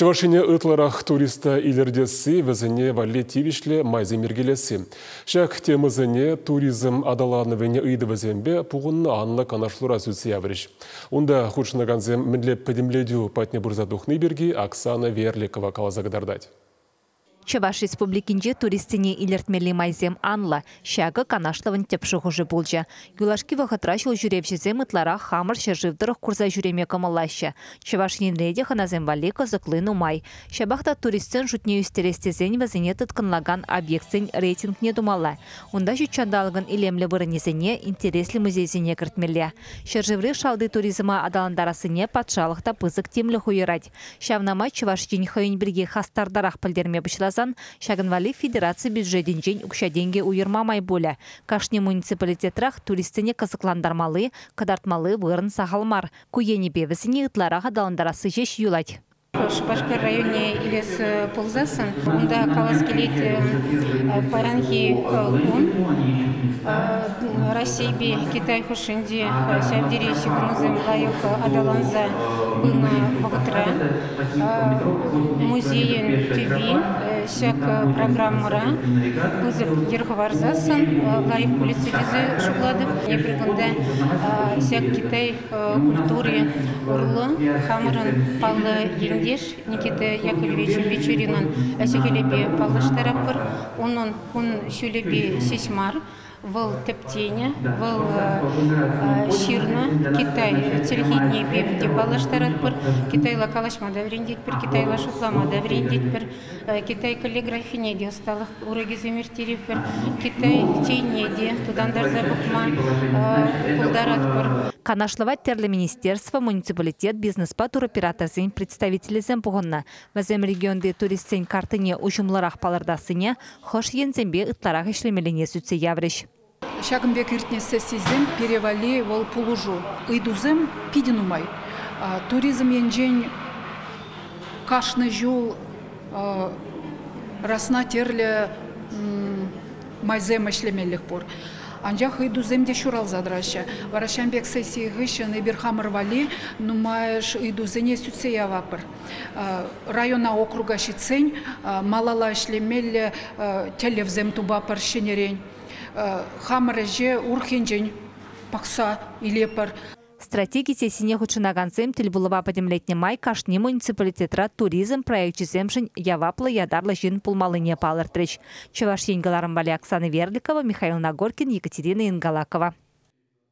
Чӑваш Ене ытларах туриста илӗртесси, вӗсене валли тивӗҫлӗ майсем йӗркелесси. Ҫак темӑсене туризм аталанӑвӗн ыйтӑвӗсемпе пухӑннӑ анлӑ канашлура сӳтсе яврӗҫ. Унта хутшӑнакансем мӗнле пӗтӗмлетӳ патне пырса тухни пирки Оксана Верликова каласа кӑтартать. Чӑваш Республикинче туристсене илӗртмелли майсем анлӑ. Ҫакӑ канашлӑвӑн тӗп шухӑшӗ пулчӗ. Юлашки вӑхӑтра ҫул ҫӳревҫӗсем ытларах хамӑр ҫӗршыв тӑрӑх курса ҫӳреме кӑмӑллаҫҫӗ. Чӑваш Енре те хӑнасем валли кӑсӑкли нумай. Ҫапах та туристсен шутне ӳстерес тесен вӗсене тыткӑнлакан объектсен рейтингне тумалла. Унта ҫут ҫанталӑкӑн илемлӗ вырӑнӗсене, интереслӗ музейсене кӗртмелле. Ҫӗршыври шалти туризма аталантарассине патшалӑх та пысӑк тимлӗх уйӑрать. Ҫавна май Чӑваш Ен хӑйӗн пирки хастартарах пӗлтерме пуҫласан ҫакӑн валли федераци бюджетӗнчен укҫа-тенкӗ уйӑрма май пулӗ. Кашни муниципалитетрах туристсене кӑсӑклантармалли, кӑтартмалли вырӑн сахал мар. Ку енӗпе вӗсене ытларах аталантарасси ҫеҫ юлать. Шупашкар районне илес пулсассӑн, унта калас килет паянхи кун Раҫҫейпе Китай хушшинчи ҫав тери ҫыхӑнусем лайӑх аталанса пынӑ вӑхӑтра музейӗн тӳпи ҫак программӑра пысӑк йӗр хӑварсассӑн лайӑх пулӗччӗ тесе шутлатӑп. Эпир кунта ҫак Китай культури урлӑ хамӑрӑн паллӑ ентеш Никита Яковлевич Бичуринӑн ӗҫӗ-хӗлӗпе паллаштаратпӑр. Унӑн кун-ҫулӗпе ҫеҫ мар, Вӑл тӗптенӗ, вӑл ҫырнӑ Китай чӗлхине те паллаштаратпӑр, китайла калаҫма та вӗрентетпӗр, китайла шутлама та вӗрентетпӗр, Китай каллиграфине те ӑсталӑх урокӗсем ирттеретпӗр, Китай чейне те тутантарса пӑхма пултаратпӑр. Канашлӑва тӗрлӗ министерство, муниципалитет, бизнеспа туроператорсен представителӗсем пухӑннӑ. Вӗсем регионти туристсен карттине уҫӑмлӑрах палӑртассине, хӑш енсемпе ытларах ӗҫлемеллине сӳтсе яврӗҫ. Ҫакӑн пек иртнӗ сессисем пире валли вӑл пулӑшу. Ыйтусем питӗ нумай. Туризм енчен кашни ҫул расна тӗрлӗ майсем ӗҫлемеллӗх пур. Анчах ыйтусем те ҫуралса тӑраҫҫӗ. Вара ҫавӑн пек сесси хыҫҫӑн эпир хамӑр валли нумайӑш ыйтусене сӳтсе яватпӑр. Района округа ҫитсен малалла ӗҫлемелле тӗллевсем тупатпӑр ҫӗнӗрен. Хамӑр ӗҫе урӑх енчен пӑхса илетпӗр. Стратеги сессине хутшӑнакансем тӗлпулӑва пӗтӗмлетнӗ май кашни муниципалитетра туризм проекчӗсемшӗн яваплӑ ятарлӑ ҫын пулмаллине палӑртрӗҫ. Чӑваш Ен кӑларӑм валли Оксана Верликова, Михаил Нагоркин, Екатерина Ингалакова.